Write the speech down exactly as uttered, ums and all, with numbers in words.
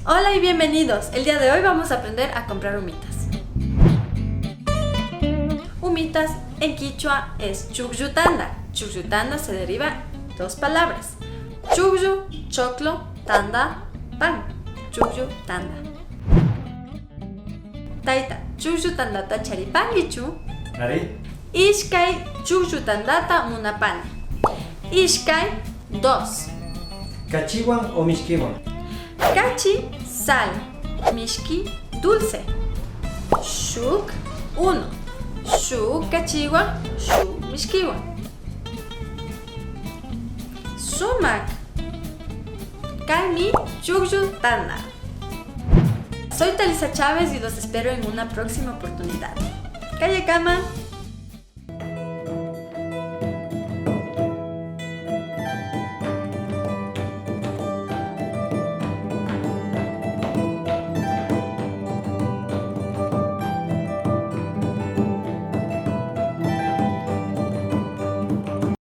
Hola y bienvenidos. El día de hoy vamos a aprender a comprar humitas. Humitas en quichua es chukllu tanda. Chukllu tanda se deriva dos palabras. Chukllu, choclo, tanda, pan. Chukllu tanda. Tayta, chukllu tandata charipankichu? Ari. Ishkay chukllu tandata munapani. Ishkay, dos. Kachiwan o mishkiwan? Kachi, sal. Mishki, dulce. Shuk, uno. Shuk kachiwan, shuk mishkiwan. Sumak. Kaymi chukllu tanda. Soy Talisa Chávez y los espero en una próxima oportunidad. Kayakama.